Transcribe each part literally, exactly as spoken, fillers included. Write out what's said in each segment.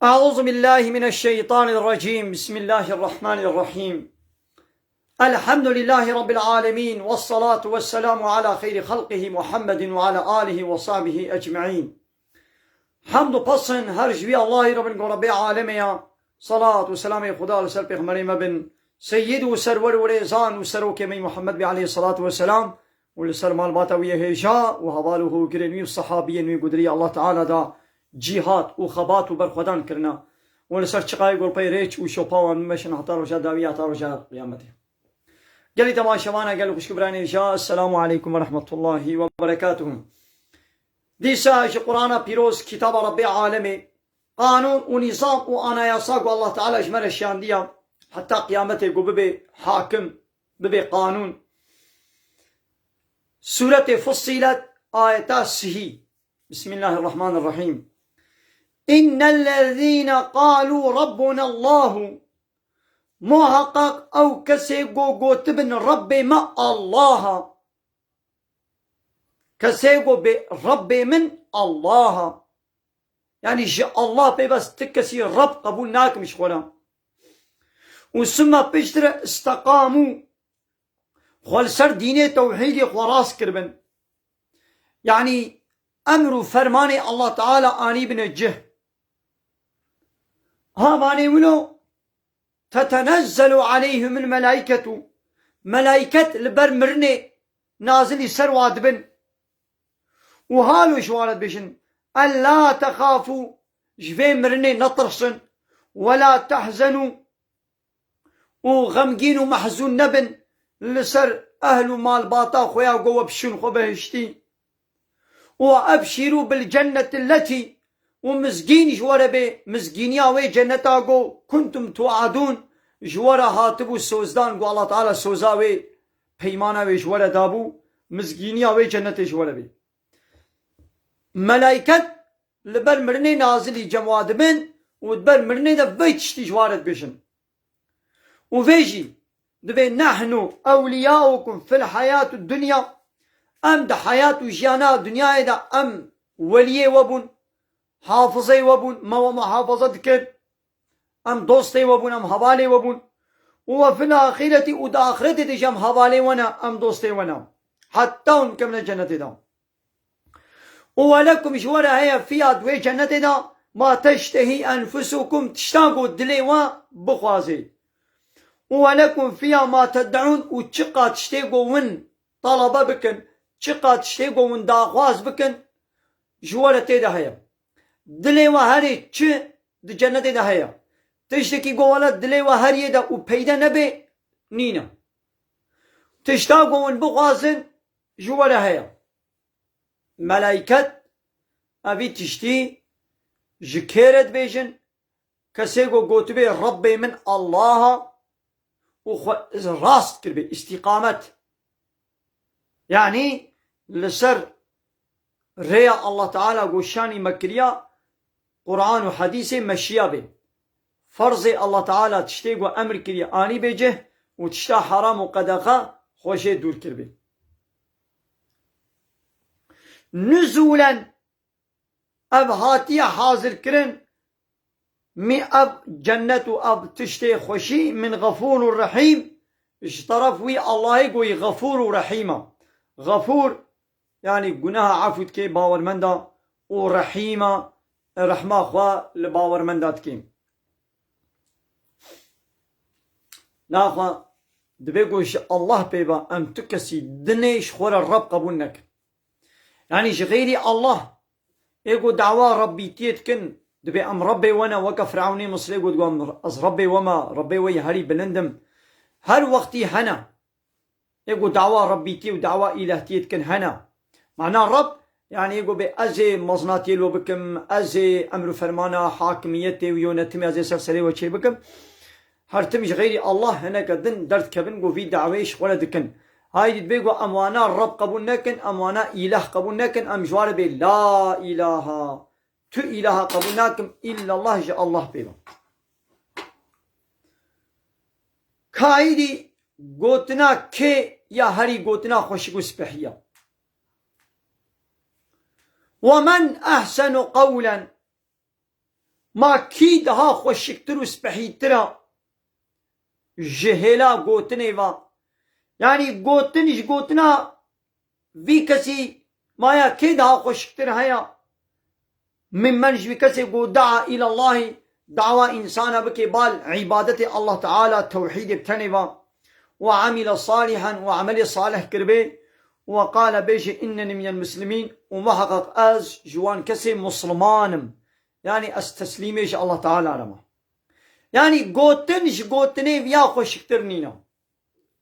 أعوذ بالله من الشيطان الرجيم. بسم الله الرحمن الرحيم. الحمد لله رب العالمين، والصلاة والسلام على خير خلقه محمد وعلى آله وصحبه أجمعين. Hemd û pesn her ji wî Allahî re bin ku Rebbê alemê ya. Salat û selamê Xuda li ser pêxemberê me bin, seyyid û serwer û rêzan û serokê me Muhammed bê aleyhissalatu vesselam û li ser malbata wî yê hêja û heval û hogirên wî û sehabiyên wî ku di rêya Allah Teala da cîhat û xebat û berxwedan kirine û li ser çiqayê ku li pey rêç û şopa wan bimeşin heta roja dawî, heta roja qiyametê. Gelî temaşevana, gel xwişk û birayên hêja, Esselamu aleykum ve rahmetullahi ve berekatuhu. Dîsa ji Qur'ana Pîroz, kitaba Rebbê alemê, qanûn û nîzam û anayasa ku Allah Teala ji me re şiyandiya, heta qiyametê ku bibê hakim, bibê qanûn. Sûretê Fussilet, ayeta sihî. Bismillahirrahmanirrahîm. Innellezîne qalû rabbunallahu. Muhaqqaq ew kesê ku gotibin Rebbê me Allah a. Kesê ku bê Rebbê min Allah a. Yanî ji Allah pê bes ti kesî Reb qebûl nakim ji xwe re. Û sima piştre isteqamû, xwe li ser dînê tewhîdê xwe rast kiribin. Yanî emr û fermanê Allah Teala anîbine cih. Ha vanê wilo, tetenezzelu aleyhimul melaiketu. Melayket li ber mirinê nazilî ser wa dibin. Û halo ji wan re dibêjin, ella texafû, ji vê mirinê netirsin, wela tehzenû, û xemgîn û mehzûn nebin li ser ehl û malbata xwe ya ku we bişûn xwe behiştî. Û ebşîrû bil cenneti letî, û mizgîn ji we re bê, mizgîniya wê cenneta ku kuntum tuadûn, ji we re hatibû sozdan, ku Allah Teala soza wê, peymana wê ji we re dabû, mizgîniya wê cennetê ji we re bê. Melayket li ber mirinê nazilî cem wa dibin û di ber mirinê de vê tiştî ji wa re dibêjin. Û vê jî dibê, nehnu ewliyaukum fil hayatid dunya. Em di hayat û jiyana dinyayê de em weliyê we bûn, hafizê we bûn, me we muhafaza dikir. Em dostê we bûn, em hevalê we bûn. Û we fil axireti, û di axiretê de jî em hevalê we ne, em dostê we ne. Heta hûn dikevine cennetê de. Û welekum, ji we re heye, fiya di wê cennetê de, ma teştehî enfusukum, tişta ku dilê we bixwazê. Û welekum fiya ma ted'un, û çiqa tiştê ku win talebe bikin, çiqa tiştê ku win daxwaz bikin, ji we re tê de heye. Dilê we herê çi di cennetê de heye. Tiştekî ku wele dilê we heriyê de û peyde nebe, nîne. Tişta ku win bixwazin, ji we re heye. Melayket, evî tiştî ji kê re dibêjin, kesê ku gotibe, Rebbê min Allah a û xwe rast kiribe, îstîqamet. Yanî li ser rêya Allah Teala ku şanî me kiriya, Quran û hedîsê meşiya bê. Ferzê Allah Teala tiştê ku emr kiriye anî bê cih û tişta heram û qedexe xwe jê dûr kiribe. Nuzûlen, ev hatiye hazirkirin, mî ev cennet û ev tiştê xweşî, min xefûr û rehîm, ji teref wî Allahê ku yî xefûr û rehîm a. Xefûr, yanî gunaha efû dike bawermenda û rehîm a, rehma xwe li bawermenda dike. Naxwe dibe ku ji Allah pê ve em tu kesî dinê ji xwe re Reb qebûl nekin. Yanî ji xeyrî Allah, ê ku dawa Rebbîtiyê dikin, dibê em Rebbê we ne, weke Firewnê Misrê got, got, em, ez Rebbê we me, Rebbê we yê herî bilind im. Her wextî hene. Ê ku dawa Rebbîtiyê û dawa îlehtiyê dikin hene. Mana Reb, yanî ê ku bê ez ê mezinatiyê li we bikim, ez ê emr û fermana hakimiyetê û yönetimê ez ê ser serê we çê bikim. Her tim ji xeyrî Allah hineke din derdikevin ku vî dawê ji xwe re dikin. Haydî dibê ku em wana Reb qebûl nekin, em wana îleh qebûl nekin, em ji wa re bê la îlaha. Tu îlaha qebûl nakim, îllallah ji Allah pê ve. Kaîdî gotina kê ya herî gotina xweşik û spehî ya. Ve men ehsenu qewlen. Ma kî daha xweşiktir û spehîtir a ji hêla gotinê va? Yanî gotin ji gotina vî kesî maya kê daha xweşiktir heye? Mimmen ji vî kesê ku daa îlallahî, dawa însana bike bal îbadetê Allah Teala, tewhîdê bi tenê va, we amile salihan, we emelê salih kiribe, we qale bêje, "Inneni minel muslimîn", û muheqeq ez ji wan kesê musliman im. Yanî ez teslîmê ji Allah Teala re me. Yanî gotin ji gotinê viya xweşiktir nîne.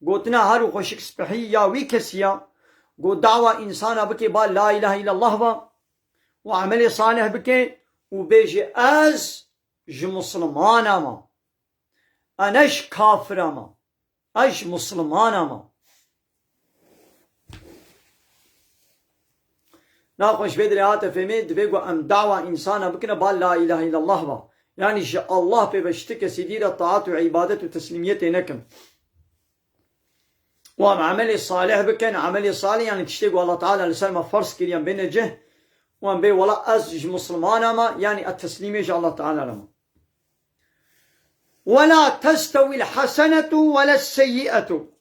Gotina her û xweşik spehî ya wî kesî ya, ku dawa însana bike ba la îlahe îllallah va û emelê salih bike û bêje, "Ez ji muslimana me. E ne ji kafira me. Ez ji muslimana me." Naxweş vê dirê hate fêmê, divê ku em dawa însana bikine ba la îlahe îllallah va. Yanî ji Allah pê ve ji ti kesî dî re taat û îbadet û teslîmiyetê nekin. Û em emelê salih bikin, emelê salih yanî tiştê ku Allah Teala li ser me ferz kiriye em bêne cih. Û em bê wela ez ji muslimana me, yanî ez teslîmê ji Allah Teala re me. "Ve la testewîl hasenetu ve les seyyi'etu."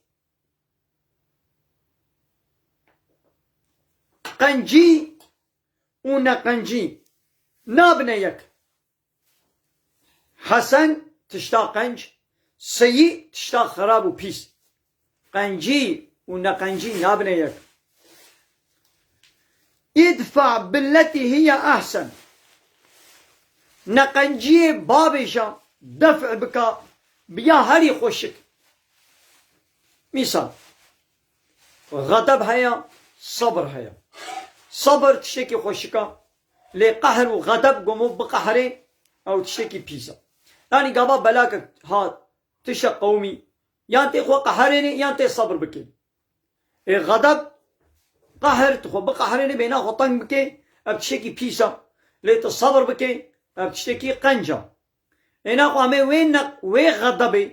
Qencî û neqencî nabine yek. Hesen tişta qenc, seyî tişta xerab û pîs. Qencî û neqencî nabine yek. "Îdfa billeti hiye ehsen." Neqenciyê bavêja, def bika bi ya herî xweşik. Mîsal, xedeb heye, sebir heye. Sebir tiştekî xweşik a, lê qehr û xedeb ku mov biqehrê, ew tiştekî pîs e. Yanî gava belakek hat, tişe qewimî, yan tê xwe qeherênê, yan tê sebir bikê. Ê xedeb, qehr, tu xwe biqeherênê, bêhna xwe teng bikê, ev tiştekî pîs e. Lê tu sebir bikê, ev tiştekî qenc e. Ê naxwe em ê wê ne-, wê xedebê,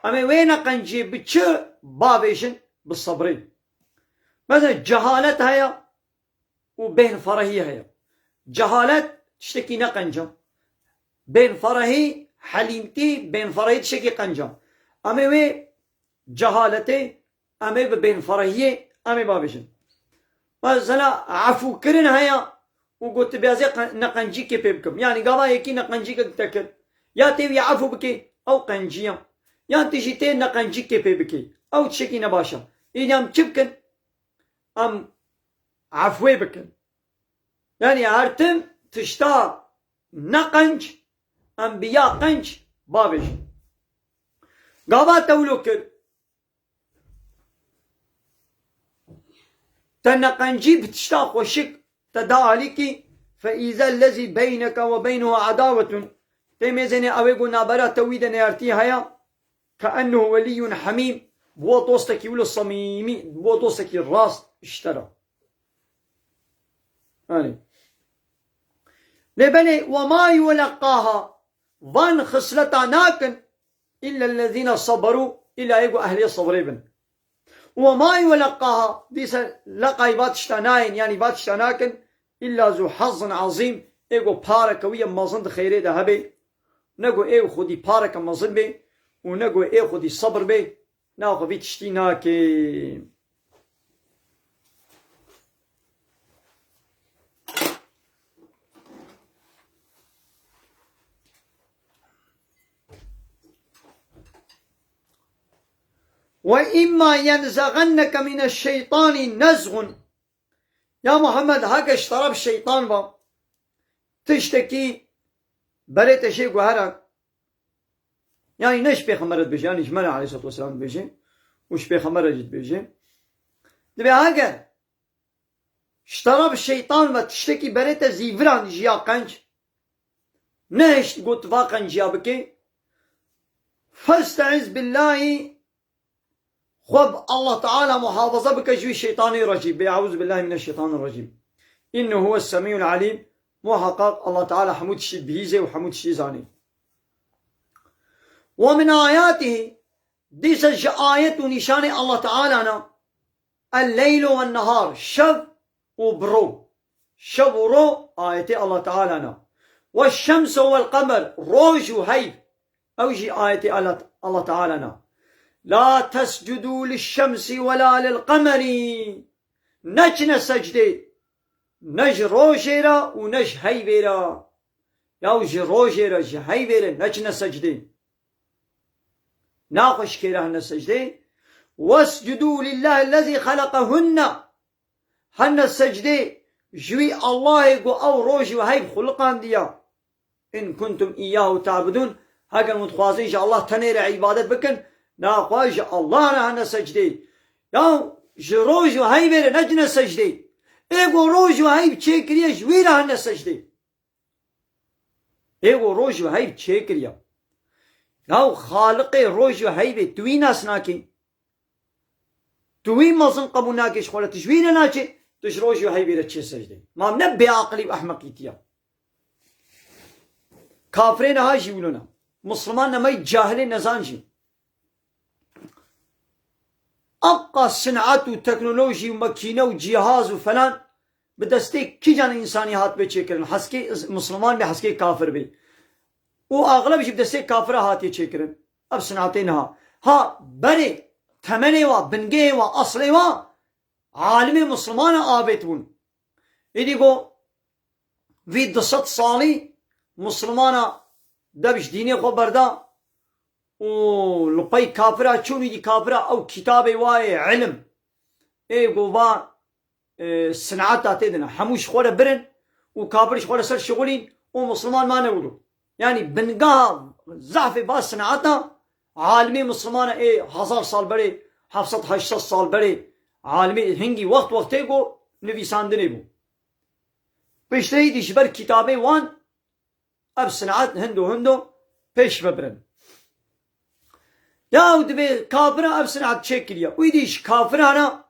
em ê wê neqenciyê bi çi bavêjin? Bi sebrê. Mesela cehalet heye û bêhnferehî heye. Cehalet tiştekî ne qenc e. Bêhnferehî, helîmtî, bêhnferehî tiştekî qenc e. Em ê wê cehaletê, em ê bi bêhnferehiyê, em ê bavêjin. Mesela efûkirin heye û got, "Bi ez ê qe-, neqencîkê pê bikim." Yanî gava yekî neqencîkek te kir. Ya tê wî efû bikê, ew qenciya. Yan tê jî tê neqencîkê pê bikê. Ew tiştekî ne baş e. Îdî em çi bikin? Em efwê bikin. Yanî her tim tişta ne qenc, em bi ya qenc bavêjin. Gava te wilo kir, te neqencî bi tişta xweşik te da alîkî, "Fe îze lezî beyneke ve beynehu edawetun." Tê mêzênê ew ê ku nabera te wî de neyartî heye, "Keennehu weliyyun hamîm." Bi we dostekî wilo samîmî, bi we dostekî rast ji te re. Yanî. Lê belê, "Ve ma yuleqqaha", van xisleta nakin, "illa ellezîne saberu", îla ê ku ehlê sebrê bin. "Ve ma yuleqqaha", dîse leqayî va tişta nayên, yanî va tişta nakin, "illa zu hazzin azîm", ê ku pareke wî ye mezin di xeyrê de hebe, ne ku ê xwedî pareke mezin bê û ne ku ê xwedî sebir bê, naxwe vî tiştî nake. "Ve imma yenzeğenneke mineşşeytani nezğun." Ya Muhammed, heke ji teref şeytan ve tiştekî berê te jê guheran, yanî ne ji pêxember re dibêje, yanî ji me re aleyhissalatu vesselam dibêje û ji pêxember re jî dibêje. Dibê heke ji teref şeytan ve tiştekî berê te zîviran ji ya qenc, nehişt got va qenciya bikê, festeiz billahî, xwe bi Allah Teala muhafaza bike ji wî şeytanê rejîm. Bê, "Eûzubillahî mineşşeytanirracîm. Înnehu huwes semîul alîm." Muhaqqaq Allah Teala hemû tiştî dibihîze û hemû tiştî zanî. "Ve min ayatihî", dîse ji ayet û nîşanê Allah Teala ne, "el leylu wen nehar", şev û bi ro. Şev û ro ayetê Allah Teala ne. والشمس والقمر, roj û heyv. Ew jî ayetê Allah, Allah Teala ne. لا تسجدوا للشمس ولا للقمر. Neçine secdê. Ne ji rojê re û ne ji heyvê re. Yaw ji rojê re, ji heyvê re neçine secdê. Naxwe ji kê re hene secdê. واسجدوا لله الذي خلقهن. Hene secdê ji wî Allahê ku ew roj û heyv xuliqandiya. إن كنتم إياه تعبدون. Heger hûn dixwazin ji Allah tenê re îbadet bikin, naxwe ji Allah re hene secdê. Ya ji roj û heyvê re necine secdê. Ê ku roj û heyv çêkiriye ji wî re hene secdê. Ê ku roj û heyv çêkiriye. Ya Xaliqê roj û heyvê tu wî nas nakî. Tu wî mezin qebûl nakî ji xwe re, tu ji wî re naçî, tu ji roj û heyvê re çê secdê. Ma ne bêaqilî û ehmeqîtiye. Kafirê niha jî wilo ne. Misliman ne, me cahilê nezan jî. Ewqa sin'et û teknolojî û makîne û cîhaz û felan bi destê kîjan însanî hatibê çêkirin? Heskê misliman bê, heskê kafir bê. Û axleb jî bi destê kafira hatiye çêkirin. Ev sin'etê niha. Ha berê temenê wa, bingehê wa, eslê wa, alimê mislimana avêt bûn. Êdî got, vî du sed salî mislimana dev ji dînê xwe berda û li pey kafira çûn, êdî kafira ew kitabê wa yê ilim. Ê got va, e, sin'eta tê de ne. Hemû ji xwe re birin û kafir ji xwe re ser şixulîn û misliman mane wilo. Yanî bingeha zehfê va sin'eta alimê mislimana ê hezar sal berê, heft sed heşt sed sal berê, alimê hingî wext wextê ku nivîsandinê bû. Piştre êdî ji ber kitabê wan ev sin'et hindo hindo pêş ve birin. Ya ew divê kafira ev sin'et çêkiriye. Û êdî ji kafirana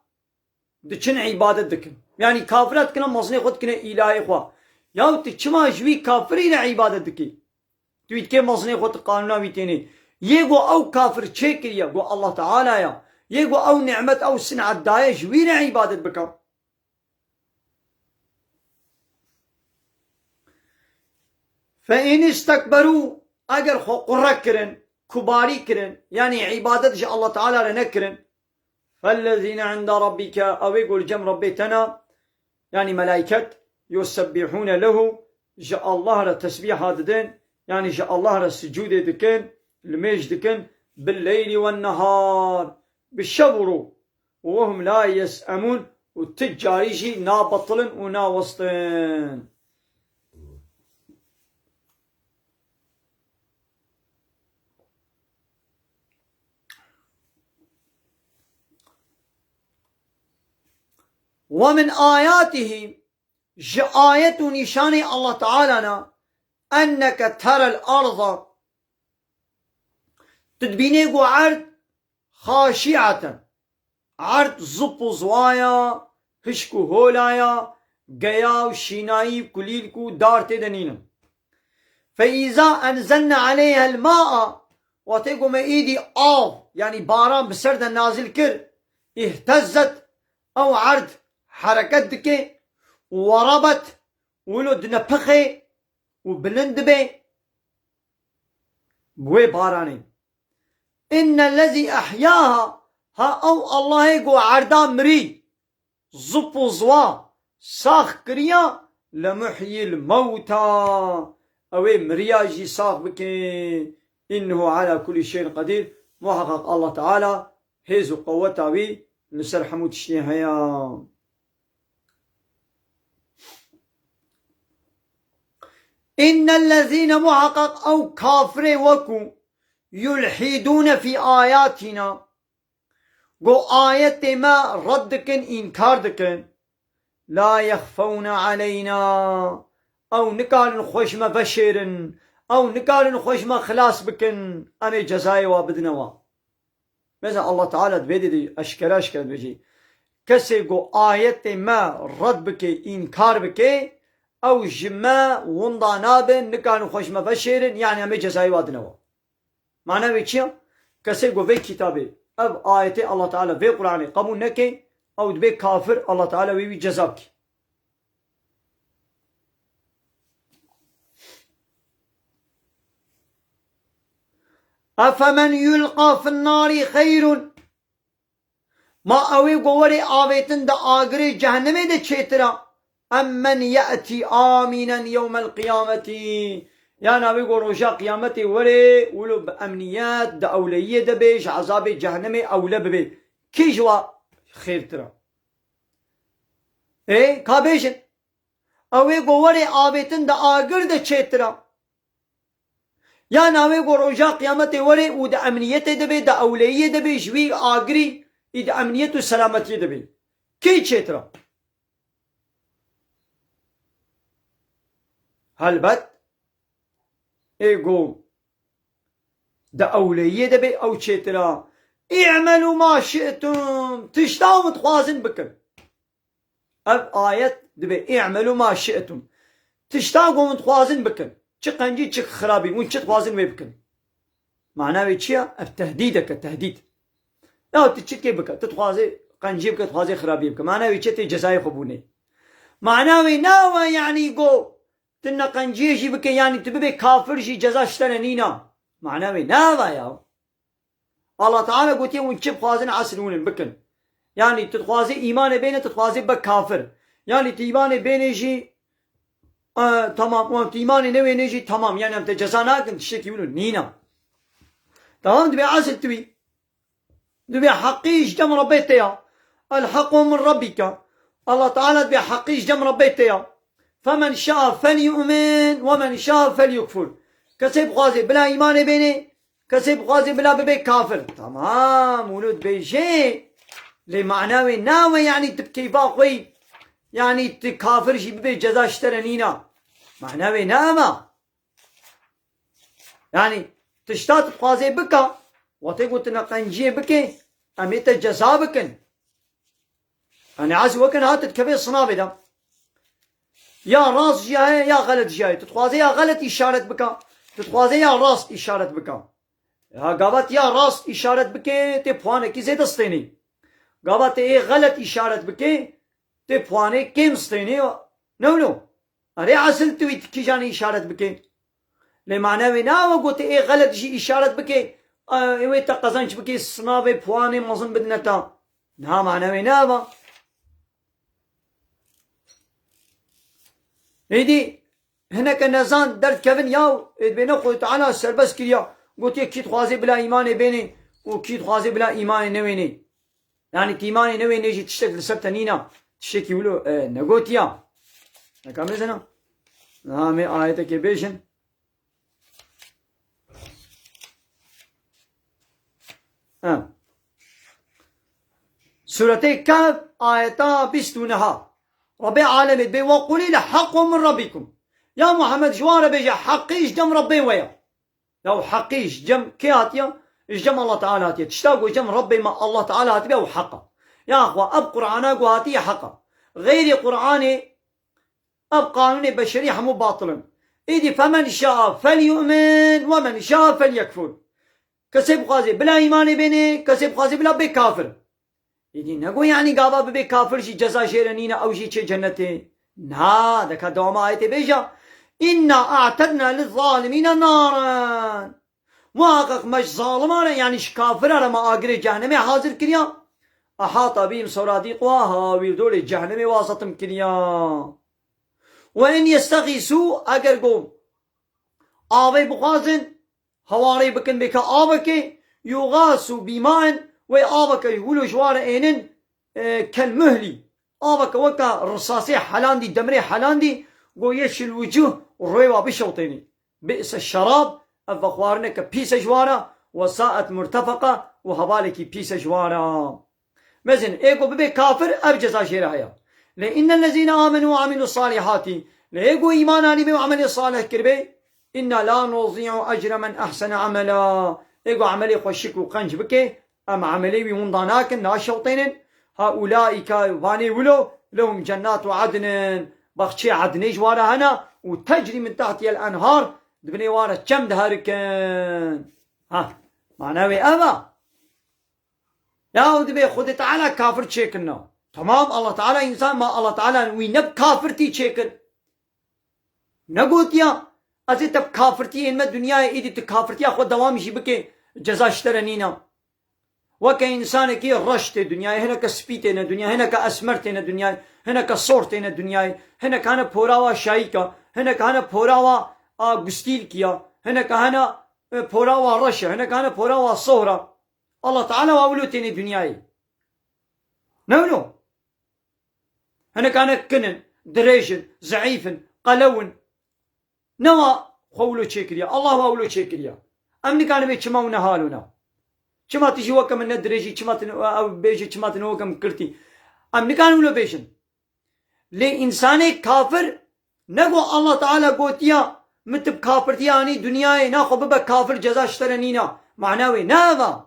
diçin îbadet dikin. Yanî kafira dikine mezinê xwe dikine îlahê xwe. Ya tu çima ji wî kafirî re îbadet dikî? Tu wî dikê mezinê xwe, tu qanûna wî tênê. Yê ku ew kafir çêkiriye, ku Allah Teala ya. Yê ku ew nîmet, ew sin'et daye, ji wî re îbadet bike. فإن استكبروا, eger xwe qurre kirin, kubarî kirin, yanî îbadet ji Allah Teala re nekirin, فالذين عند ربك, ew ê ku li cem Rebbê te ne, yanî melaiket, يسبحون له, ji Allah re tesbîha didin, yanî ji Allah re sicûdê dikin, limêj dikin, بالليل والنهار, bi şev û roj. وهم لا يسأمون, û ti carî jî nabetilin û nawestin. ومن آياته, ji ayet û nîşanê Allah Teala ne, أنك ترى الأرض, tu dibînê ku erd خاشعة, erd zip û ziwaya, hişk û holaya, geya û şînayî û kulîlk û dar tê de nînin. فإذا أنزلنا عليها الماء, wextê ku me êdî av, yanî baran bi ser de nazil kir, اهتزت, ew erd hereket dike, وربت, wilo dinepixê û bilind dibe bi wê baranê. إن الذي أحياها, ha ew Allahê ku erda mirî, zip û ziwa, sax kiriya, لمحيي الموتى, ew ê miriya jî sax bike. إنه على كل شيء قدير, muheqeq Allah Teala hêz û qeweta wî li ser hemû tiştê heye. إن الذين, muheqeq ew kafirê we ku, يلحدون في آياتنا, ku ayetê me red dikin, înkar dikin, لا يخفون علينا, ew nikarin xwe ji me veşêrin, ew nikarin xwe ji me xilas bikin, em ê cezayê wa bidine wa. Mesela Allah Teala di vê de eşkere eşkere dibêje, kesê ku ayetê me red bike, înkar bike, ew ji me winda nabe, nikarin xwe ji me veşêrin, yanî em ê cezayê wa dine wa. Mana wê çi ye? Kesê ku vê kitabê, ev ayetê Allah Teala, vê Qur'anê qebûl neke, ew dibe kafir, Allah Teala wê wî ceza bike. Efemen yulqa fin narî xeyrun. Ma ew ê ku werê avêtin di agirê cehennemê de çêtir a? Em men ye'tî amînen yewmel qiyametî. Yan ew ê ku roja qiyametê werê wilo bi emniyet di ewleyiyê de bê, ji ezabê cehennemê ewle bibe. Kî ji wa xêrtir a? Ê, ka bêjin. Ew ê ku werê avêtin di agir de çêtir a? Yan ew ê ku roja qiyametê werê û di emniyetê de bê, di ewleyiyê de bê, ji wî agirî î di emniyet û selametiyê de bê? Kî çêtir a? Helbet, ê ku di ewleyiyê de bê, ew çêtir a. "Î'melû ma şi'tum." Tişta hûn dixwazin bikin. Ev ayet dibê, "Î'melû ma şi'tum." Tişta ku hûn dixwazin bikin. Çi qencî, çi xirabî, hûn çi dixwazin wê bikin. Mana wê çi ya? Ev tehdîdek e, tehdîd. Ya tu çi dikê bike, tu dixwazê qencî bike, dixwazê xirabî bike. Mana wê çi? Tê cezayê xwe bûnê. Mana wê nawe, yanî ku tu neqenciyê jî bike, yanî tu bibê kafir jî ceza ji te re nîna. Mana wê nava ya. Allah Teala gotiye, hûn çi bixwazin esil hûn in bikin. Yanî tu dixwazê îmanê bêne, tu dixwazê be kafir. Yanî tu îmanê bêne jî, e, temam, wan tu îmanê newêne jî temam. Yanî em te ceza nakin, tiştekî wilo nîna. Temam, dibê esil tu wî. Dibê heqî ji cem Rebbê te ya. El hequ min Rebbike. Allah Teala dibê heqî ji cem Rebbê te ya. Femen şa fel yu'min ve men şa fel yukfur. Kesê bixwazê bila îmanê bênê, kesê bixwazê bila bibê kafir. Tamam, wilo dibêjê. Lê mana wê nawe, yanî tu bi keyfa xwe yî, yanî tu kafir jî bibê ceza ji te re nîna. Mana wê ne ema. Yanî, tişta tu dixwazê bika, wextê ku tu neqenciyê bikê, em ê te ceza bikin. Yanî, ez wekin ha tu dikevê sinavê de. Ya rast jî heye, ya xelet jî heye. Tu dixwazê ya xelet îşaret bika, tu dixwazê ya rast îşaret bika. Ya gava tu ya rast îşaret bikê, tê puanekî zêde stênî. Gava tu ê xelet îşaret bikê, tê puanê kêm stênî. Ne wilo? Erê esil tu wî kîjanî îşaret bikê. Lê mane wê ne ew e ku tu ê xelet jî îşaret bikê, e, wê te qezenc bikê, sinavê puanê mezin bidine te. Niha mane wê ne ev e. Êdî hineke nezan derdikevin yaw, ê dibêne Xwedê Teala serbest kiriya. Gotiye kî dixwazê bila îmanê bênê û kî dixwazê bila îmanê newênê. Yanî tu îmanê newênê jî tiştek li ser te nîna. Tiştekî wilo, e, negotiya. Neka mezin e. Niha em ê ayetekê bêjin. Ha. Suretê Kehf, ayeta bîst û neh. Rabbê alemê dibê, "Ve qulî le hequ min Rabbikum." Ya Muhammed, ji wan re bêje, heqî ji cem Rabbê we ye. Ya heqî ji cem kê hatiye? Ji cem Allah Teala hatiye. Tişta ku cem Rabbê me Allah Teala hatibe, ew heq e. Ya xwe, ev Qur'ana ku hatiye heq e. Xeyrê Qur'anê, ev qanûnê beşerî hemû batil in. Îdî femen şa fel yu'min ve men şa fel yekfur. Kesê bixwazê bila îmanê bênê, kesê bixwazê bila bê kafir. Îdî nego yanî gava bibê kafir jî ceza jê re nîne, ew jî çê cennetê. Na, deka dewama ayetê bêja, "Inna a'tedna lizzalimîne naran." Muhaqqeq me ji zaliman re, yanî ji kafiran re me agirê cehennemê hazir kiriya. Ehata bihim soradîquha, wî li dorê cehennemê wazetim kiriya. Ve in yestexîsû, eger ku avê bixwazin, hewarê bikin bêke avekê, yuxasû bîmain, wê aveke wilo ji wan re ênin, e, kel muhlî. Aveke weke risasê helandî, demirê helandî, go yeşil wucuh, rûyê wa bişewtênî. Bi'se şerab, ev vexwarineke pîs e ji wan re, we saet murtefeqa, û hevalekî pîs e ji wan re. Mezin, ê ku bibê kafir, ev ceza jê re heye. Lê innellezîne amenû ve amilû salihati. Lê ê ku îman anîbê û emelê salih kiribê, inna la nudî'u ecre men ehsene emela. Ê ku emelê xwe şik û qenc bike, em emelê wî winda nakin, naşewtênin. Ha ulaîka, vanê wilo, lehum cennatu adnin. Baxçeyê Ednê ji wan re hene û tecrî min tehtiyel enhar, di binê wan re çem diherikin. Ha, mane wê ev e. Ya dibê Xwedê Teala kafir çêkirina. Temam, Allah Teala însan ma Allah Teala wî ne bi kafirtî çêkir. Negotiya, ez ê te bi kafirtî ên me dinyayê, êdî tu kafirtiya xwe dewam jî bike. ceza ji te re nîne. Weke însanekî reş tê dinyayê, hineke spî têne dinyayê, hineke esmer têne dinyayê, hineke sor têne dinyayê, hinek hene porawa şayîka, hinek hene porawa a gustîlkî ya, hineke hene, e, porawa reş e, hineke hene porawa sohra. Allah Teala wa wilo têne dinyayê. Ne wilo? Hinek hene kin in, dirêj in, zeîf in, qelew in. Ne wa xwe wilo çêkiriye. Allah wa wilo çêkiriye. Em nikarin bê çima wina halona. Çima tu jî weke min ne dirêjî, çima tu ne, ew bêjî, çima tu ne weke min kirtî. Em nikarin wilo bêjin. Lê însanê kafir ne ku Allah Teala gotiya, min tu bi kafirtiya anî dinyayê, na xwe bibe kafir, ceza ji te re nîna. Mana wê ne ev a.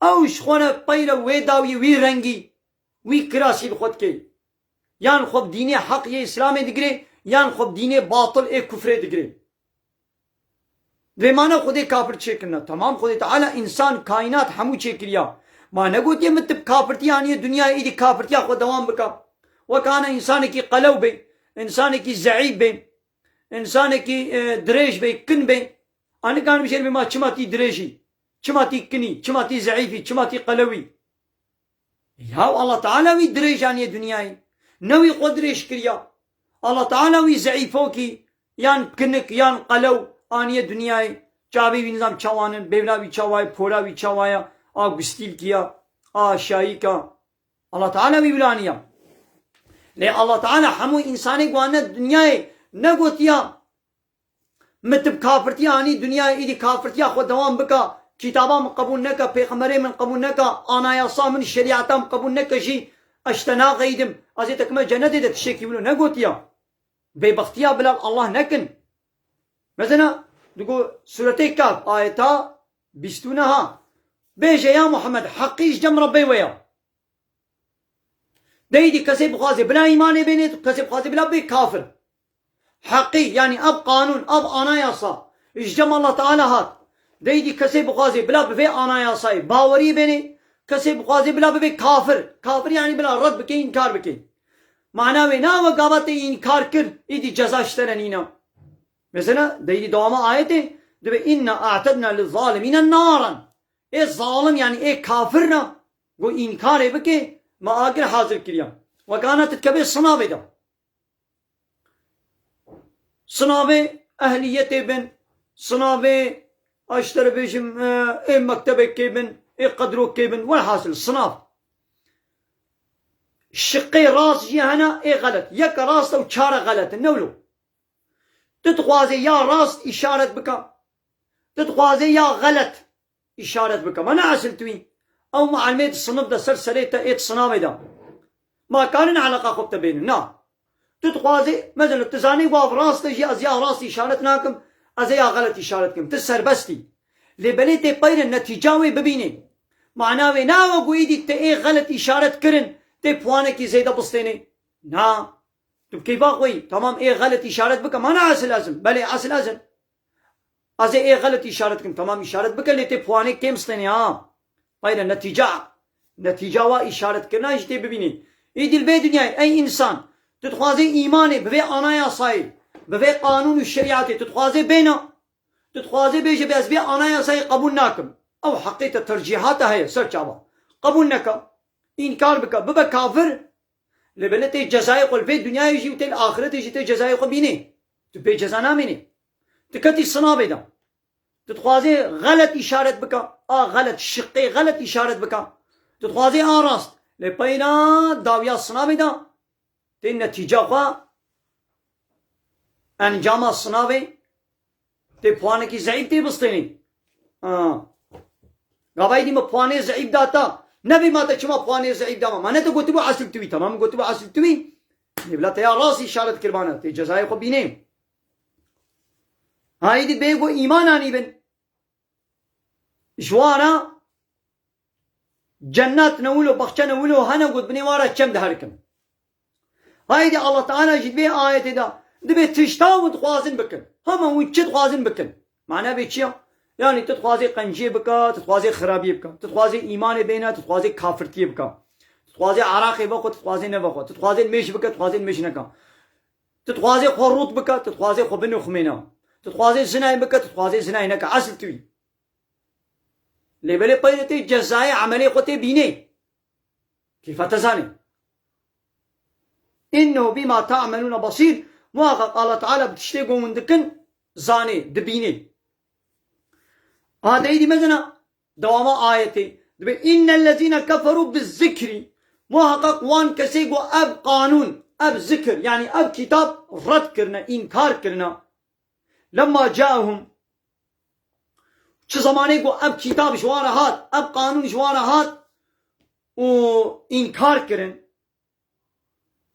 Ew ji xwe re peyre wê dawî, wî rengî, wî kirasî li xwe dike. Yan xwe bi dînê heq yê Îslamê digire, yan xwe bi dînê batil ê kufrê digire. Divê mane Xwedê kafir çêkirine. Temam, Xwedê Teala însan, kaînat hemû çêkiriya. Ma negotiye min tu bi kafirtiya aniye dinyayê, îdî kafirtiya xwe dewam bike. Wek ana însanekî qelew bê, însanekî zeîf bê, însanekî, e, dirêj bê, kin bê. A nikarin bişêribê ma çima tî dirêjî, çima tî kinî, çima tî zeîfî, çima tî qelewî. Ya Allah Teala wî dirêj aniye dinyayê. Ne wî xwe dirêj kiriya. Allah Teala wî zeîfokî, yan kinik, yan qelew aniye dinyayê. Çavê wî nizam çawan in, bêvna wî çawa ye, pora wî çawa ye, a gustîlkî ya, a şayîka. Allah Teala wî wilo aniya. Lê Allah Teala hemû însanê guhane dinyayê negotiya, min tu bi kafirtiya anî dinyayê, îdî kafirtiya xwe dewam bike, kitaba min qebûl neke, pêxemberê min qebûl neke, anayasa min, şerîeta min qebûl neke jî, ez ji te naxeyidim, ez ê te kime cenetê de, tiştekî wilo negotiya. Bêbextiya bila li Allah nekin. Mesela, digo Sûretê Kehf, ayeta bîst û neh a. Bêje ya Muhammed, heqî ji cem Rebbê we ya. Deydî kesê bixwaze bila îmanê bênê, kesê bixwaze bila bê kafir. Heqî, yanî ev qanûn, ev anayasa ji cem Allah Teala hat. Deydî kesê bixwaze bila bi vê anayasayê bawerî bênê, kesê bixwaze bila bibe kafir. Kafir yanî bila red bike, înkar bike. Mana wê ne ew e gava te înkar kir, îdî ceza ji te re nîne. Mesela, deydî dewama ayetê dibe, "Inna a'tedna lizzalimîne naran." Ê zalim, yanî ê kafir re, ku înkarê bike, me agir hazir kiriya. Wek ana tu dikevê sinavê de. Sinavê ehliyetê bin, sinavê, ez ji te re bêjim, e, ê mektebekê bin, ê qedrokê bin, welhasil, sinav. Şiqê rast jî hene, ê xelet. Yeke rast e û çar e xelet in, ne wilo. Tu dixwazê ya rast îşaret bike, tu dixwazê ya xelet îşaret bike. Ma ne esil tu yî. Ew mualimê di sinif de ser serê te ê di sinavê de. Ma karin eleqa xwe bi te bênin. Na. Tu dixwazî, mesela tu zanî ku ev rast e jî, ez ya rast îşaret nakim, ez ê ya xelet îşaret kim. Tu serbest î. Lê belê tê peyre netîca wê bibînî. Mana wê ne ew e ku îdî te ê xelet îşaret kirin, tê puanekî zêde bistênê. Na. Tu bi keyfa xwe yî. Tamam, ê xelet îşaret bike. Ma ne esil ez im. Belê esil ez im. Ez ê ê xelet îşaret kim. Tamam, îşaret bike, lê tê puanê kêm stênê ha. Peyre netîca. Netîca wa îşaret kirina jî tê bibînî. Îdî li vê dinyayê, ey însan, tu dixwazê îmanê bi vê anayasayê, bi vê qanûn û şerîetê, tu dixwazê bêna, tu dixwazê bêje, bê ez vê anayasayê qebûl nakim. Ew heqê te, tercîhata heye, ser çava. Qebûl neke. Înkar bike, bibe kafir. Lê belê tê cezayê xwe li vê dinyayê jî û tê li axiretê jî tê cezayê xwe bînê. Tu bê ceza namînî. Tu ketî sinavê de. Tu dixwazê xelet îşaret bike, a xelet, şiqê xelet îşaret bike. Tu dixwazê a rast. Lê peyna dawiya sinavê de tê netîca xwe, encama sinavê, tê puanekî zeîf tê bistênî. Ha. Gavayî dî me puanê zeîf data. Nebê ma te çima puanê zeîf dama? Ma ne te gotibû esil tu yî, tamam, gotibû esil tu yî. Lê bila te ya rast îşaret kiribane. Tê cezayê xwe bînê. Ha, îdî bê ku îman anîbin. Ji wan re cennet ne wilo, baxçe ne wilo hene, got binê wan re çem diherikin. Haydî Allah Teala jî di vê ayetê de dibê tişta hûn dixwazin bikin. Hema hûn çi dixwazin bikin. Mana vê çi ya? Yanî tu dixwazê qenciyê bika, tu dixwazê xirabiyê bika, tu dixwazê îmanê bêne, tu dixwazê kafirtiyê bika, tu dixwazê eraqê vexwe, tu dixwazê nevexwe, tu dixwazê nimêj bike, tu dixwazê nimêj neka. Tu dixwazê xwe rût bike, tu dixwazê xwe binixumêne. Tu dixwazê zinayê bike, tu dixwazê zinayê neke. Esil tu yî. Lê belê peyre tê cezayê emelê xwe tê bînê. Keyfa te zanê. Innehu bima ta'melûne basîr. Muhakkak Allah Teala bi tiştê ku hûn dikin zanê, dibînê. Aha, deyî dî mezina dewama ayetê. Dibê, "Innellezîne keferû bizzikri." Muhakkak wan kesê ku ev qanûn, ev zikir, yanî ev kitab red kirine, înkar kirine. Lemma caehum. Çi zemanê ku ev kitab ji wan re hat, ev qanûn ji wan re hat û înkar kirin.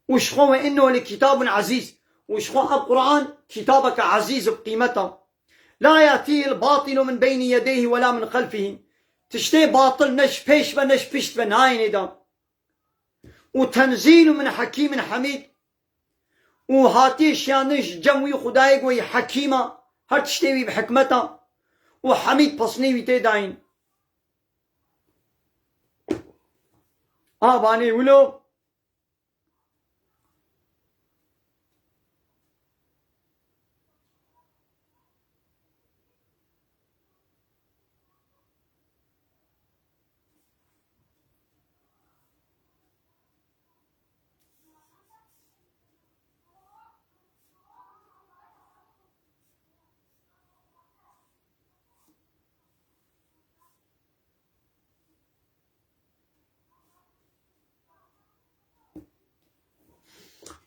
Û ji xwe, "Ve innehu le kitabun ezîz." Û ji xwe ev Quran kitabeke ezîz û bi qîmet e. "La yatîhil batilu min beynî yedeyhi ve la min xelfihî." Tiştê batil ne ji pêş ve ne ji pişt ve nayênê de. "Û tenzîlu min hekîmin hemîd." Û hatiye şiyandin ji cem wî Xwedayê ku wî hekîm e, her tiştê wî bi hikmet e. "Û hemîd, pesnê wî tê dayîn." A banê wilo.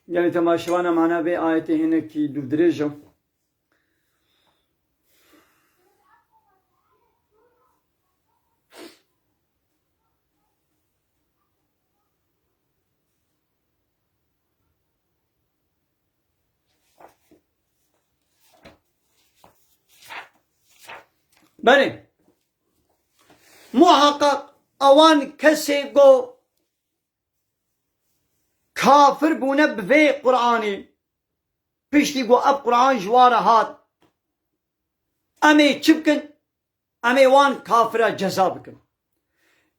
Gelî temaşevana, mana vê ayetê hinekî dûvdirêj e. Belê. Muhakkak ewan kesê ku kafir bûne bi vê Qur'anê, piştî ku ev Qur'an ji wan re hat, em ê çi bikin? Em ê wan kafira ceza bikin.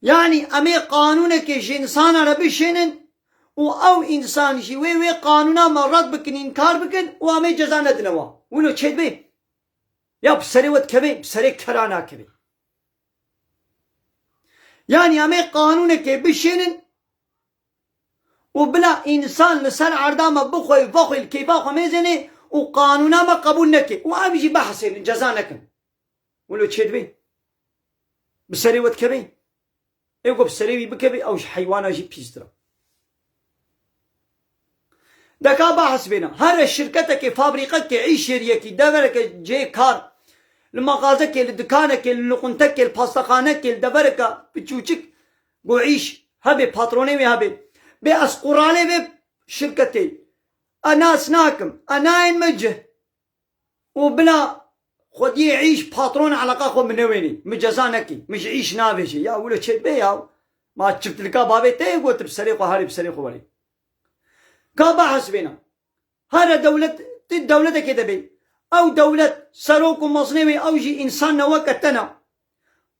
Yanî em ê qanûnekê ji însana re bişênin û ew însan jî wê, wê qanûna me red bikin, înkar bikin û em ê ceza nedine wan. Wilo çêdibe? Ya bi serê we dikeve, bi serê kera nakeve. Yanî em ê qanûnekê bişênin û bila însan li ser erda me bixwe, vexwe, li keyfa xwe mêzênê û qanûna me qebûl neke û em jî bihesênin, ceza nekin. Wilo çêdibe? Bi serê we dikeve? Ê ku bi serê wî bikeve, ew ji heywana jî pîstir e. De ka behs bêne. Here şirketekê, fabrîqekê, îşêriyekî, devereke cihê kar, li mexazekê, li dikanekê, li liquntekê, li pastexanekê, li devereke piçûçik, ku îş hebe, patronê wê hebe. Bê ez quralê vê şirketê. E nas nakim. E nayên me cih. Û bila xwediyê îş, patron eleqa xwe min newênî, min ceza nekî, min ji îş navêjî. Ya wilo çêdibe ya. Ma çiftilika bavê te yê got bi serê xwe herî, bi serê xwe werî. Ka behs bêne. Here dewlet, ti dewletekê de bê. Ew dewlet, serok û mezinê wê, ew jî însan ne weke te ne.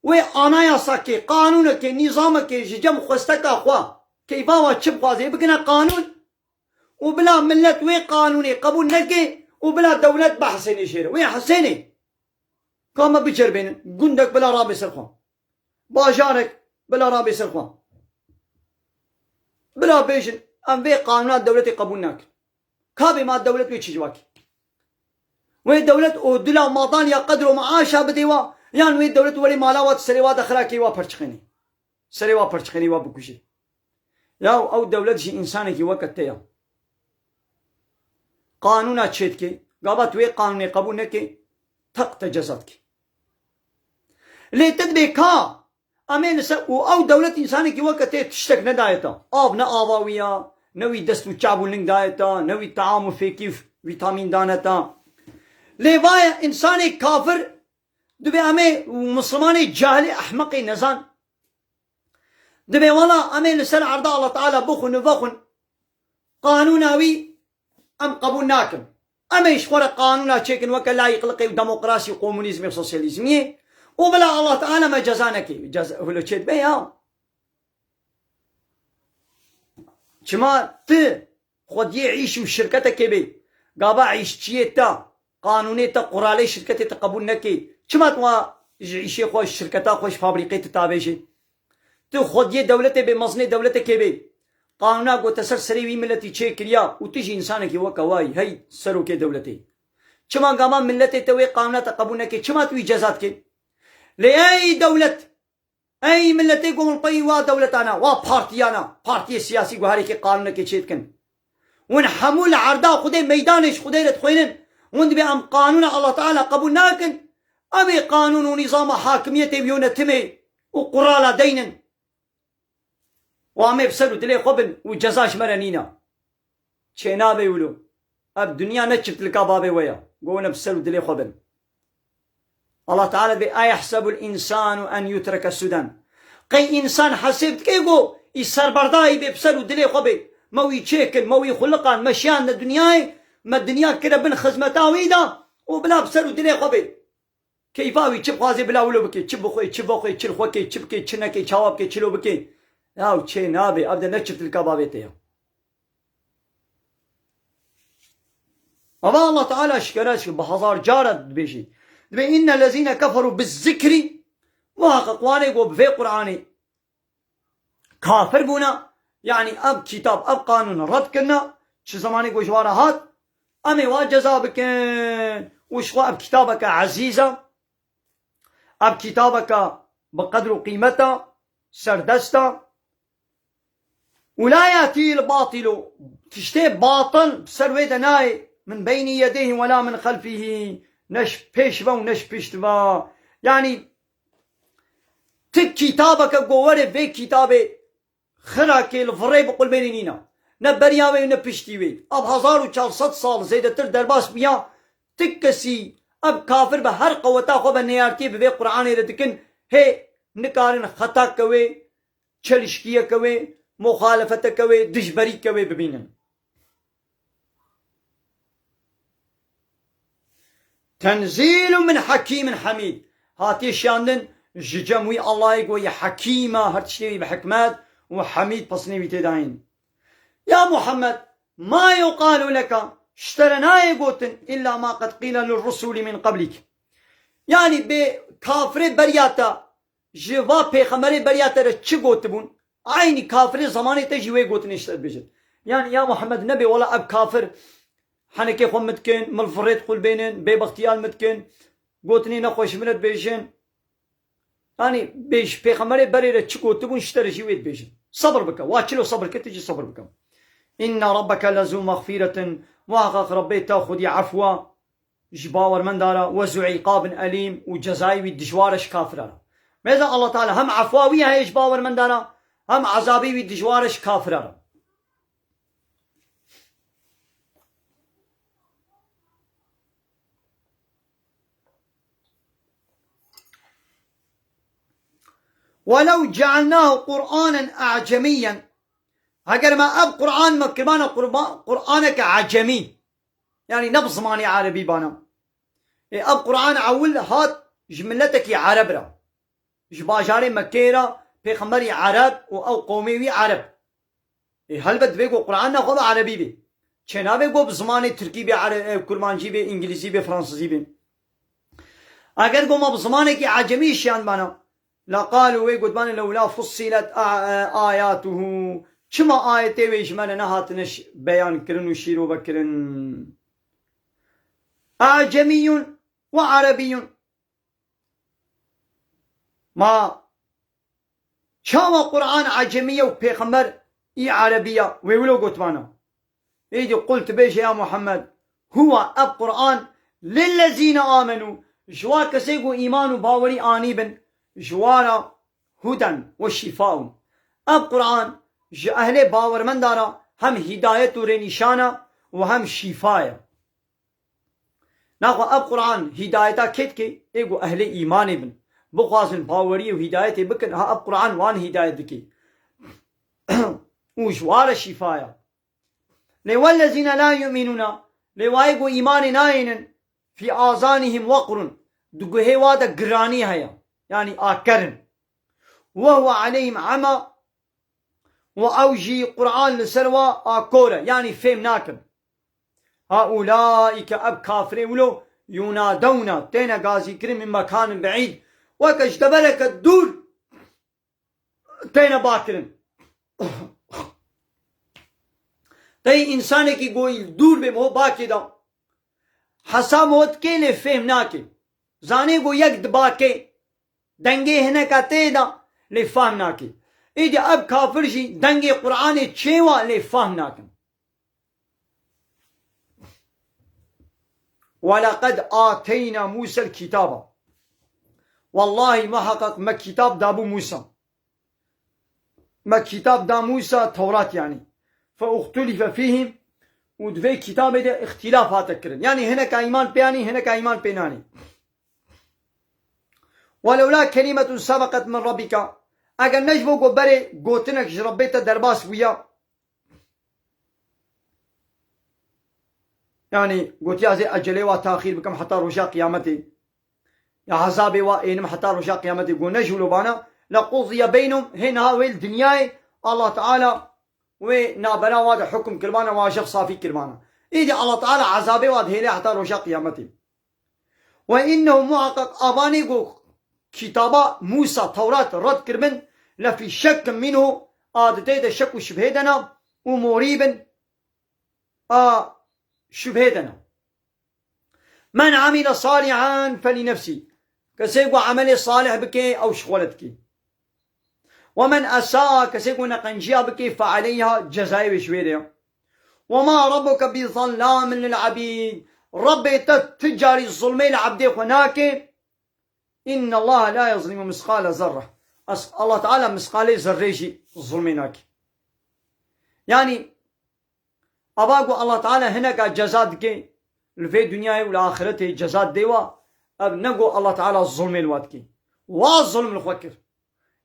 Wê anayasakê, qanûnekê, nîzamekê ji cem xwesteka xwe, keyfa we çi bixwazê, bikine qanûn. Û bila millet wê qanûnê qebûl neke û bila dewlet behsênê jê re. Wê hesênê. Ka me biceribênin. Gundek bila rabe ser xwe. Bajarek bila rabe ser xwe. Bila bêjin, em vê qanûna dewletê qebûl nakin. Ka bê ma dewlet wê çi ji wa kê? Wê dewlet o dila madan ya qedro maaşa bidê wa, yan wê dewlet welê mala wa di serê wa de xirakê wa perçixênê? Serê wa perçixênî wa bikujê. Ya ew dewlet jî însanekî weke te ya. Qanûna çêdike, gava tu wê qanûnê qebûl neke, teq te ceza dike. Lê te dibê ka, em ê li ser, û ew dewlet însanekî weke te tiştek nedaye te. Av ne ava wî ya, ne wî dest û çav û ling daye te, ne wî team û fêkî û vîtamîn dane te. Lê vaye însanê kafir, dibê em ê, û mislimanê cahilê ehmeqê nezan, Dibê wela em ê li ser erda Allah Teala bixwin û vexwin, qanûna wî em qebûl nakin. Em ê ji xwe re qanûna çêkin weke layîqliqê û demokrasî û komunîzmê û sosyalîzmiyê û bila Allah Teala me ceza neke. Ceza, hilo çê dibe ya. Çima ti xwediyê îş û şirketekê bê, gava îşçiyê te, qanûnê te, quralê şirketê te qebûl neke? Çima tu wa Ji îşê xwe, ji şirketa xwe, ji fabrîkê tu tavêjî. Tu xwediyê dewletê bê, mezinê dewletekê bê. Qanûna ku te ser serê wî miletî çêkiriya û tu jî însanekî weke wayî hey serokê dewletê. Çima gama miletê te wê qanûna te qebûl neke? Çima tu wî ceza dikê? Lê ey dewlet, ey miletê ku min peyî wa dewletana, wa partiyana, partiyê siyasî ku herêkê qanûnekê çêdikin. Hûn hemû li erda Xwedê meydanê ji Xwedê re dixwînin. Hûn dibê em qanûna Allah Teala qebûl nakin. Em ê qanûn û nîzama hakimiyetê û yönetimê û qurala deynin. Û em ê bi ser û dilê xwe bin û ceza ji me re nîna. Çênabe wilo. Ev dinya ne çiftlika babê we ya. Go hûn bi ser û dilê xwe bin. Allah Teala dibê, "Eyehsebul insanu en yutreke sudan." Qey însan hesêb dike go î serberdayî bê bi ser û dilê xwe bê. Me wî çêkir, me wî xuliqand, me şiyandine dinyayê, me dinya kire bin xizmeta wî da û bila bi ser û dilê xwe bê. Keyfa wî çi bixwazê bila wilo bike, çi bixwe, çi vexwe, çi li xwe ke, çi bike, çi neke, çawa bike, çilo bike. Yaw çê nabe, ev de ne çiftlika babê te ya. Ava Allah Teala şikere şik bi hezar cara dibêjî. Dibê, "Innellezîne keferû bizzikri", muhaqqeq wanê ku bi vê Qur'anê kafir bûna, yanî ev kitab, ev qanûn red kirina, çi zemanê ku ji wan re hat, em ê wa ceza bikin. Û ji xwe ev kitabeke ezîz e, ev kitabeke bi qedr û qîmet e, serdest e. Û la yatîl batilu, tiştê batil bi ser wê de nayê, min beynî yedeyhî wela min xelfîhî, ne ji pêş ve û ne ji pişt ve. Yanî, ti kitabeke ku were vê kitabê xirakê li virê bi qulbênê nîna. Ne beriya wê ne piştî wê. Ev hezar û çar sed sal zêdetir derbas bûya, ti kesî ev kafir bi her qeweta xwe ve neyartiyê bi vê Qur'anê re dikin, hê nikarin xetak ke wê, çelişkiyeke wê, muxalefeteke wê, dijberîke wê bibînin. Tenzîlu min hekîmin hemîd. Hatiye şiyandin ji cem wî Allahê ku yê hekîm e, her tiştê wî bi hikmet û hemîd pesnê wî tê dayîn. Ya Muhammed, ma yuqalu leka, ji te re nayê gotin, illa ma qed qîle lirrusulî min qeblîk. Yanî bê kafirê beriya te, ji va pêxemberê beriya te re çi gotibûn, eynî kafirê zemanê te jî wê gotinê ji te dibêjin. Yanî ya Muhammed, nebê wela ev kafir henekê xwe min dikin, min li virê dixulbênin, bêbextiya li min dikin, gotinê nexweş ji min re dibêjin. Yanî bê ji pêxemberê berê re çi gotibûn, ji te re jî wê dibêjin. Sebir bike, wa çilo sebir kir, tu jî sebir bike. Inne rabbeke lezû mexfîretin, muhaqqeq Rebbê te xwedî efwa ji bawermendara, we zû îqabin elîm, û cezayê wî dijwar e ji kafira re. Mêza Allah Teala hem efwa wî heye ji bawermendara, hem ezabê wî dijwar e ji kafira re. Welew cealnahu Qur'anen a'cemiyyen, heger me ev Qur'an me kirmane Qurba-, Qur'aneke ecemî, yanî ne bi zimanê erebî bana. Ê, ev Qur'an ewil hat ji miletekî ereb re. Ji bajarê Mekkeyê re, pêxemberî ereb û ew qewmê wî ereb. Ê, helbet divê ku Qur'an ne xwe bi erebî bê. Çênabe ku bi zimanê tirkî bê, ere-, e, kurmancî bê, îngilîzî bê, fransizî bê. Eger ku me bi zimanekî ecemî şiyandmana, leqalû, wê gotibane, lewla fussilet a-, e, ayatuhu. Çima ayetê wê ji me re nehatine ş-, beyan kirin û şîrove kirin? Ecemiyun ve erebiyun. Ma çawa Qur'an ecemî ye û pêxember î erebî ye? Wê wilo gotibana. Êdî qul, tu bêje ya Muhammed, huwa, ev Qur'an, lillezîne amenû, ji wa kesê ku îman û bawerî anîbin, ji wa re huden we şîfaun. Ev Qur'an ji ehlê bawermenda re hem hîdayet û rênîşan e û hem şîfa ye. Naxwe ev Qur'an hîdayeta kê dike? Ê ku ehlê îmanê bin, bixwazin baweriyê û hîdayetê bikin, ha ev Qur'an wan hîdayet dike. Û ji wa re şîfa ye. Lê wellezîne la yu'minûne, lê wayê ku îmanê nayênin, fî azanihim weqrun, di guhê wa de giranî heye, yanî aker in. Ve huve aleyhim ema, û ew jî Qur'an li ser wa akor e, yanî fêm nakin. Haulaîke, ev kafirê wilo, yunadewna, têne gazîkirin min mekanin beîd, Weke ji devereke dûr têne bakirin. Tey însanekî go î dûr bê ho bakê da. Hesab ho dikê lê fêhm nake. Zanê go yek dibakê. Dengê hineka tê da lê fehm nake. Îdî ev kafir jî dengê Qur'anê çêwa lê fehm nakin. ولقد آتينا موسى الكتاب. Wellahî muheqeq me kitab dabû Mûsa. Me kitab da Mûsa, Tewrat yanî. فاختلف فيه, û di vê kitabê de îxtîlaf hate kirin. Yanî hineka îman pê anî, hineka îman pê nanî. ولولا كلمة سبقت من ربك. Eger ne ji bo ku berê gotinek ji Rebbê te derbas bûya. Yanî gotiya zê ecelê wa taxîr bikim heta roja qiyametê. Ya ezabê wa ênim heta roja qiyametê. Go ne ji wilo bana. لقضي بينهم, hê niha wê li dinyayê Allah Teala wê nabera wa de hukm kiribana, wa jex safî kiribana. Îdî Allah Teala ezabê wa dihêle heta roja qiyametê. وإنهم, muheqeq avanê ku kitaba Mûsa, Tewrat red kiribin, لفي شك منه, a di tê de şek û şibhê de ne, û morîbin, a şibhê de ne. من عمل صالحا فلنفسه. Kesê ku emelê salih bike, ew ji xwe re dike. ومن أساء, kesê ku neqenciya bike, فعليها, cezayê wê ji wê re ye. وما ربك بظلام للعبيد. Rebbê te ti carî zulmê li ebdê xwe nake. إن الله لا يظلم مثقال ذرة. Es-, Allah Teala misqalê zerrê jî zulmê nake. Yanî, ava ku Allah Teala hineka ceza dike, li vê dinyayê û li axiretê ceza dê wa, ev ne ku Allah Teala zulmê li wa dike. Wa zulm li xwe kir.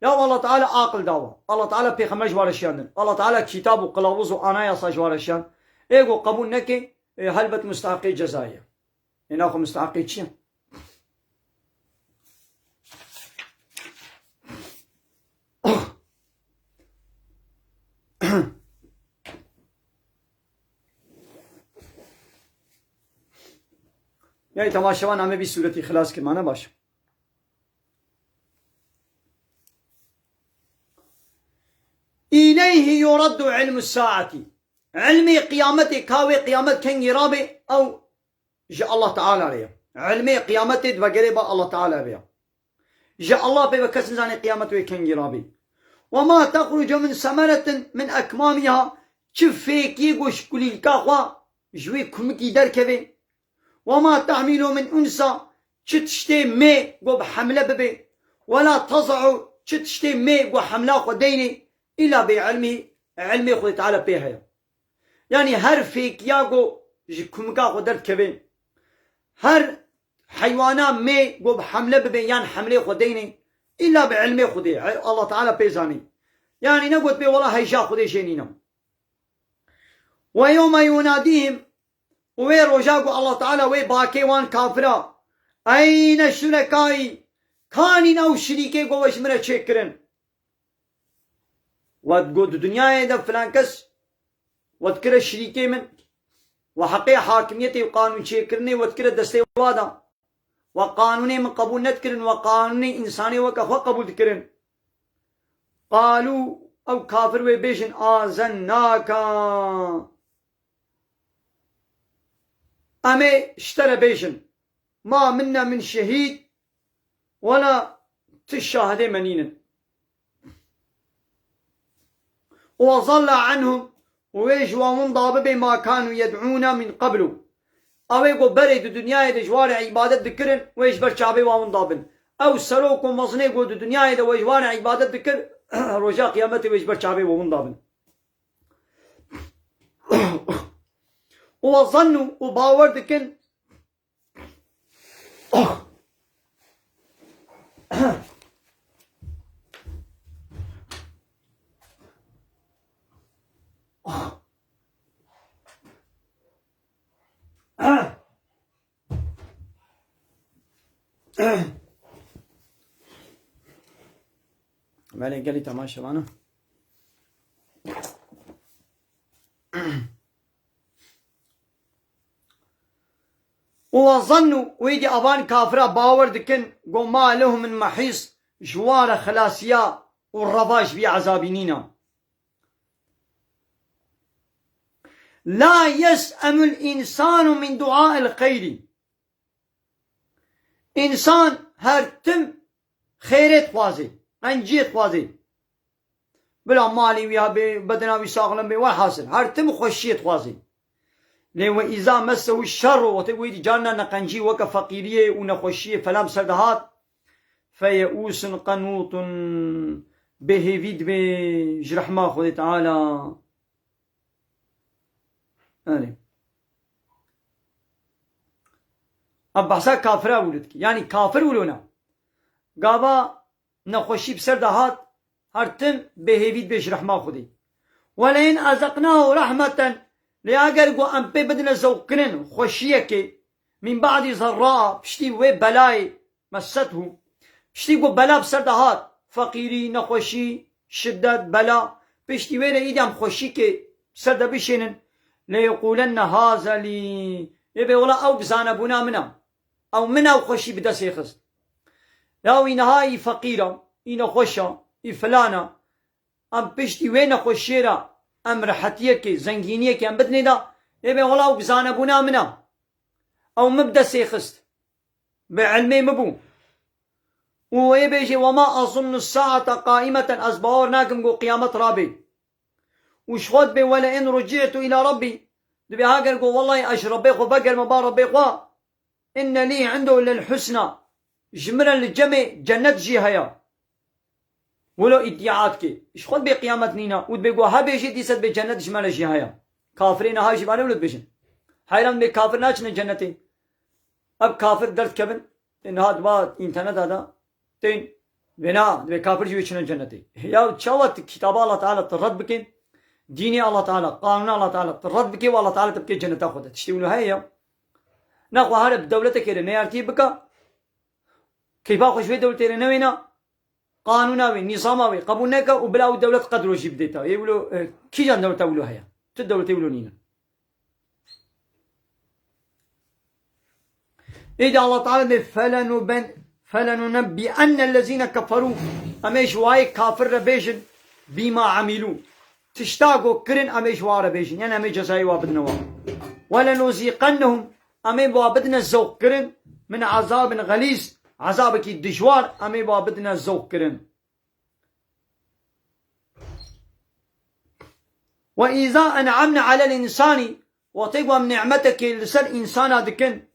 Ya Allah Teala aqil dawa. Allah Teala pêxember ji wa re şiyandin. Allah Teala kitab û qilavuz û anayasa ji wa re şiyand. Ê ku qebûl neke, ê helbet musteheqê cezayê ye. Ê naxwe musteheqê çi ye? Yanî temaşevan, em ê vî sûretî xilas kirmane baş. إليه يرد علم الساعة. Ilmê qiyametê, ka wê qiyamet kengî rabê, ew ji Allah Teala re ye. Ilmê qiyametê di vegerê ba Allah Teala re ye. Ji Allah pê ve kes nizane qiyamet wê kengî rabê. وما تخرج من ثمرة من أكمامها, çi fêkiyê ku ji kulîlka xwe ji wê kumikî derkeve. وما تحمل من أنثى, çi tiştê mê ku bi hemle bibe. ولا تضع, çi tiştê mê ku hemla xwe deyne, إلا بعلمه, ilmê Xwedê Teala pê heye. Yanî her fêkiya ku ji kumika xwe derdikeve, her heywana mê ku bi hemle bibe yan hemlê xwe deyne, îlla bi ilmê Xwedê, Allah Teala pê zanî. Yanî ne got pê wela heyja Xwedê jê nîne. ويوم يناديهم, û wê roja ku Allah Teala wê bakê wan kafira, أين شركائي, kanîn ew şirîkê ku we ji min re çêkirin? We got di dinyayê de filan kes we dikire şirîkê min, we heqê hakimiyetê û qanûnçêkirinê we dikire destê wa de. We qanûnê min qebûl nedikirin, we qanûnê însanê weke xwe qebûl dikirin. قالوا, ew kafir wê bêjin, آذناك. Em ê ji te re bêjin, ما منا من شهيد, wela ti şahidê me nînin. وضل عنهم, û wê ji wan winda bibe, ما كانوا يدعون من قبل. Ew ê ku berê di dinyayê de ji wan re îbadet dikirin, wê ji ber çavê wan winda bin. Ew serok û mezinê ku di dinyayê de wê ji wan re îbadet dikir, roja qiyametê wê ji ber çavê wan winda bin. وظنوا, û bawer dikin, Belê gelî temaşevana. وظنوا، û êdî avan kafira bawer dikin, go ma lehum min mahîs, ji wan re xelasiya û reva ji vî ezabî nîna. La yes'emul insanu min duail xeyrî. Însan her tim xêrê dixwazê, qenciyê dixwazê. Bila malê wî hebe, bedena wî saxlem be, welhasil, her tim xweşiyê dixwazê. Lê we îza messehu şerru, wextê ku wî dî carna neqencî weke feqîriyê û nexweşiyê felam ser de hat, feyeûsun qenûtun, bêhêvî dibe ji rehma Xwedê Teala. Erê. Ev behsa kafira wilo dike. Yanî kafir wilo ne. Gava nexweşî bi ser de hat, her tim bêhêvî dibe ji rehma Xwedê. Weleyin ezeqnahu rehmeten, lê eger ku em pê bidine zewqkirin xweşiyekê, min ba'dî zerra, piştî wê belayê, messethu. Piştî ku bela bi ser de hat, feqîrî, nexweşî, şiddet, bela, piştî wê re îdî em xweşîkê bi ser de bişênin, lê yeqûlenne haze lî. Ê bê wela ew bi zanebûna min e. Ew min ew xweşî bi destê xist. Ya wî niha î feqîr e, î nexweş e, î filan e. Em piştî wê nexweşiyê re em rehetiyekê, zengîniyekê em bidinê de, ê bê wela ew bi zanebûna min e. Ew min bi destê xist. Bi ilmê min bû. Û wê bêjê, "Wema azunnu saate qaimeten", ez bawer nakim ku qiyamet rabê. Û ji xwe dibê, "Wele in ruci'tu ila Rabbî", dibê, "Heger ku wellahî ez ji Rebbê xwe vegerime ba Rebbê xwe, inne lî indehu lel husna", ji min re li cemê cennet jî heye. Wilo îddia dike. Ji xwe dibê qiyamet nîna û dibê ku hebê jî dîse dibê cennet ji me re jî heye. Kafirê niha jî vane wilo dibêjin. Heyran dibê kafir naçine cennetê. Ev kafir derdikevin, ê niha diba înterneta de tên, dibê na, dibê kafir jî wê çine cennetê. Ya çawa tu kitaba Allah Teala tu red bikê, dînê Allah Teala, qanûna Allah Teala tu red bikê û Allah Teala te bikê cenneta xwe de. Tiştê wilo heye ya. Nexwe here bi dewletekê re neyartiyê bika, keyfa xwe ji wê dewletê re newêna, qanûna wê, nîzama wê qebûl neke û bila ew dewlet qedro jî bidê te. Yê wilo, e, kîjan dewleta wilo heye? Tu dewletê wilo nîne. Êdî Allah Teala dê, "Felenuben-, felenunebbi'ennellezîne keferû." Em ê ji wayê kafir re bêjin, "Bîma emîlû." Tişta ku kirin, em ê ji wa re bêjin. Yanî em ê cezayê wa bidine wa. "Welenuzîqennehum." Em ê wa bidine zewqkirin, "min ezabin xelîz." Ezabekî dijwar em ê wa bidine zewqkirin. "Ve îza en'amne alel însani", wextê ku em nîmetekê li ser însana dikin,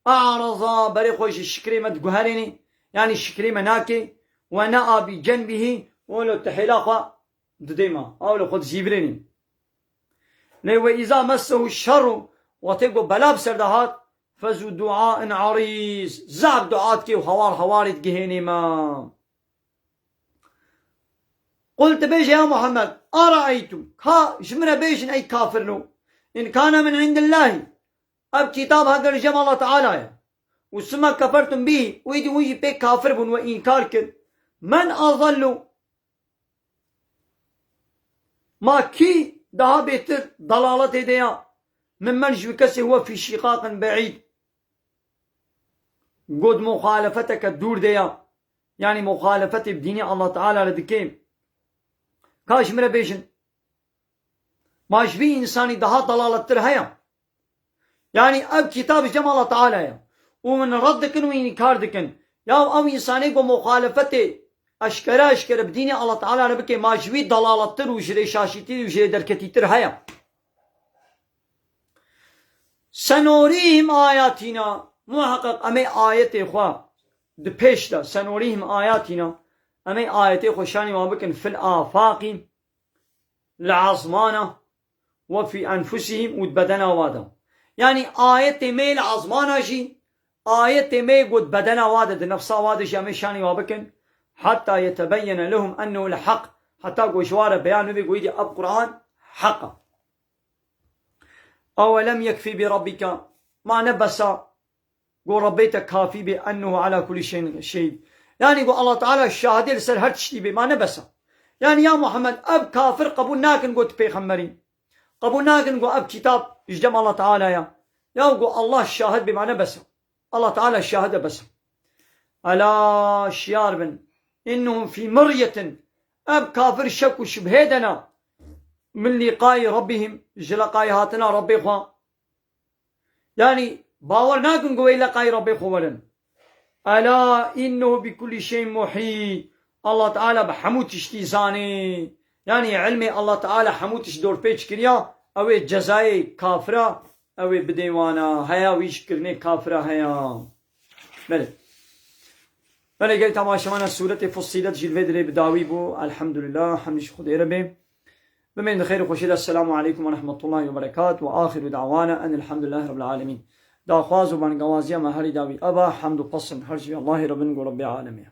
"a'raza", berê xwe ji şikrê me diguherênê, yanî şikrê me nake, "ve ne'a bi cenbihî", wilo tihêla xwe didê me, wilo xwe dizîvirênê. Lê "ve îza messehu şerru", wextê ku bela bi ser de hat, "fezu duain arîz", zaf dua dike û hawar hawarê digihênê me. Qul, tu bêje ya Muhammed, "Araeytum", ka ji min re bêjin ey kafirno, "in kana min indillahî", ev kitab heger li cem Allah Teala ye, "û summa kefertum bî", û îdî hûn jî pê kafir bûn we înkar kir, "men azallu", ma kî daha bêtir dalaletê de ya, "mimmen", ji wî kesê, "huwe fî şîqaqin be'îd", got muxalefeteke dûr de ya, yanî muxalefetê bi dînê Allah Teala re dike. Ka ji min re bêjin, ma ji vî însanî daha dalalettir heye? Yanî ev kitab ji cem Allah Teala ye. Û min red dikin û înkar dikin. Ya ev însanê ku muxalefetê eşkere eşkere bi dînê Allah Teala re bike, ma ji wî dalalettir û ji rê şaşîtir û ji rê derketîtir heye? Senorîhim ayatina, muheqeq em ê ayetê xwe di pêş de, senorîhim ayatina, em ê ayetê xwe şanî wan bikin fil afaqî, li ezmana, we fî enfusihîm û di bedena wa de. Yanî ayetê me li ezmana jî, ayetê me ku di bedena wa de, di nefsa wa de jî em ê şanî wa bikin. Heta yetebeyyene lehum ennehu lheq. Heta ku ji wa re beyan bibe ku îdî ev Quran heq e. Ewelem yekfî bi rabbike. Ma ne bes e ku Rebbê te kafî bê, ennehu ala kulli şeyin şehîd. Yanî ku Allah Teala şahidê li ser her tiştî bê, ma ne bes e. Yanî ya Muhammed, ev kafir qebûl nakin ku tu pêxemberî. Qebûl nakin ku ev kitab ji cem Allah Teala ye. Ya ku Allah şahid bê, mane bes e. Allah Teala şahid e, bes e. Ela, şiyar bin. Innehum fî miryetin. Ev kafir şek û şibhê de ne. Min lîqayî Rabbihim, ji leqayî hatina Rabbê xwe. Yanî bawer nakin ku wê leqayî Rabbê xwe werin. Ela innehu bi kulli şeyin muhît. Allah Teala bi hemû tiştî zanî. Yanî ilmê Allah Teala hemû tişt dorpêç kiriya, ew ê cezayê kafira, ew ê bidê wana. Heya wî ji kirinê kafira heya. Belê. Belê, gelî temaşevana sûretê Fussilet jî li vê dirê bi dawî bû. Elhamdulillah, hemd ji Xwedê re bê. Bimên di xêr û xweşî de. Esselamu aleykum ve rahmetullahi ve berekat ve axiru da'wana enilhamdülillahi rabbil alemin. Daxwaz û bangawaziya me herî dawî eba, hemd û pesn her ji Allahê re bin, ku Rabbê alemê.